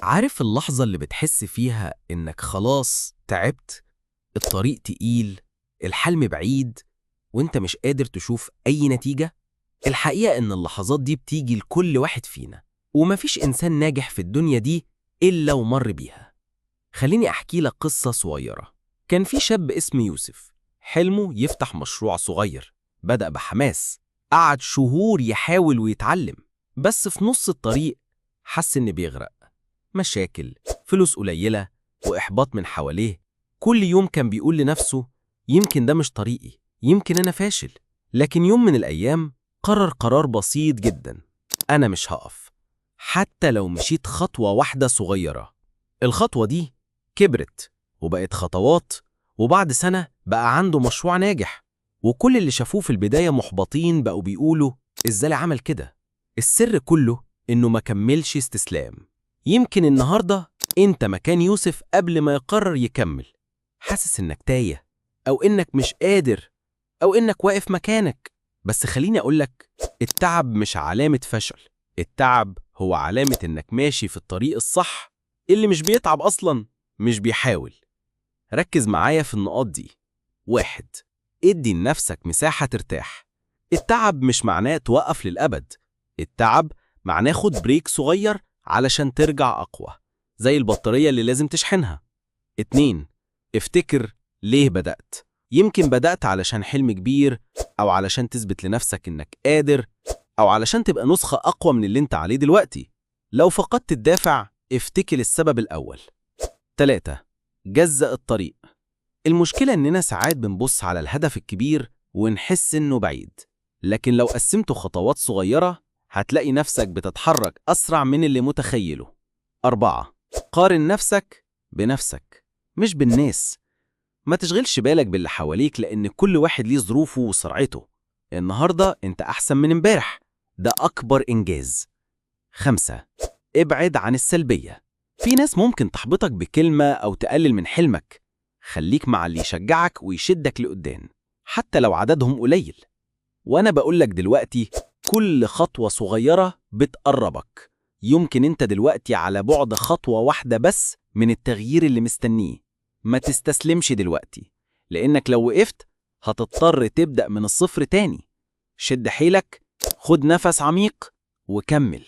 عارف اللحظة اللي بتحس فيها إنك خلاص تعبت؟ الطريق تقيل، الحلم بعيد، وإنت مش قادر تشوف أي نتيجة؟ الحقيقة إن اللحظات دي بتيجي لكل واحد فينا، ومفيش إنسان ناجح في الدنيا دي إلا ومر بيها. خليني أحكي لك قصة صغيرة. كان في شاب اسمه يوسف، حلمه يفتح مشروع صغير. بدأ بحماس، قعد شهور يحاول ويتعلم، بس في نص الطريق حس إن بيغرق. مشاكل، فلوس قليلة، وإحباط من حواليه. كل يوم كان بيقول لنفسه يمكن ده مش طريقي، يمكن أنا فاشل. لكن يوم من الأيام قرر قرار بسيط جدا: أنا مش هقف حتى لو مشيت خطوة واحدة صغيرة. الخطوة دي كبرت وبقت خطوات، وبعد سنة بقى عنده مشروع ناجح، وكل اللي شافوه في البداية محبطين بقوا بيقولوا إزاي عمل كده؟ السر كله إنه ما كملش استسلام. يمكن النهاردة أنت مكان يوسف قبل ما يقرر يكمل، حاسس إنك تايه، أو إنك مش قادر، أو إنك واقف مكانك. بس خليني أقولك، التعب مش علامة فشل، التعب هو علامة إنك ماشي في الطريق الصح. اللي مش بيتعب أصلاً مش بيحاول. ركز معايا في النقاط دي. 1. ادي لنفسك مساحة ترتاح. التعب مش معناه توقف للأبد، التعب معناه خد break صغير علشان ترجع أقوى، زي البطارية اللي لازم تشحنها. 2. افتكر ليه بدأت. يمكن بدأت علشان حلم كبير، أو علشان تثبت لنفسك إنك قادر، أو علشان تبقى نسخة أقوى من اللي انت عليه دلوقتي. لو فقدت الدافع افتكر السبب الأول. 3. جزأ الطريق. المشكلة إننا ساعات بنبص على الهدف الكبير ونحس إنه بعيد، لكن لو قسمته خطوات صغيرة هتلاقي نفسك بتتحرك أسرع من اللي متخيله. 4. قارن نفسك بنفسك مش بالناس. ما تشغلش بالك باللي حواليك، لأن كل واحد ليه ظروفه وسرعته. النهاردة أنت أحسن من امبارح، ده أكبر إنجاز. 5. ابعد عن السلبية. في ناس ممكن تحبطك بكلمة أو تقلل من حلمك. خليك مع اللي يشجعك ويشدك لقدام، حتى لو عددهم قليل. وأنا بقولك دلوقتي، كل خطوة صغيرة بتقربك. يمكن أنت دلوقتي على بعد خطوة واحدة بس من التغيير اللي مستنيه. ما تستسلمش دلوقتي، لأنك لو وقفت هتضطر تبدأ من الصفر تاني. شد حيلك، خد نفس عميق وكمل.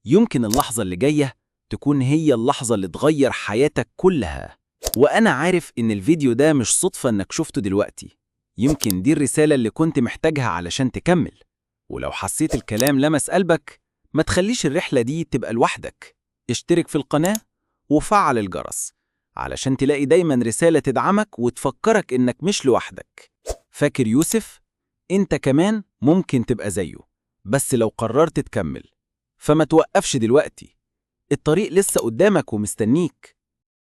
يمكن اللحظة اللي جاية تكون هي اللحظة اللي تغير حياتك كلها. وأنا عارف إن الفيديو ده مش صدفة إنك شفته دلوقتي، يمكن دي الرسالة اللي كنت محتاجها علشان تكمل. ولو حسيت الكلام لمس قلبك، ما تخليش الرحلة دي تبقى لوحدك. اشترك في القناة وفعل الجرس علشان تلاقي دايما رسالة تدعمك وتفكرك إنك مش لوحدك. فاكر يوسف؟ إنت كمان ممكن تبقى زيه، بس لو قررت تكمل. فما توقفش دلوقتي، الطريق لسه قدامك ومستنيك.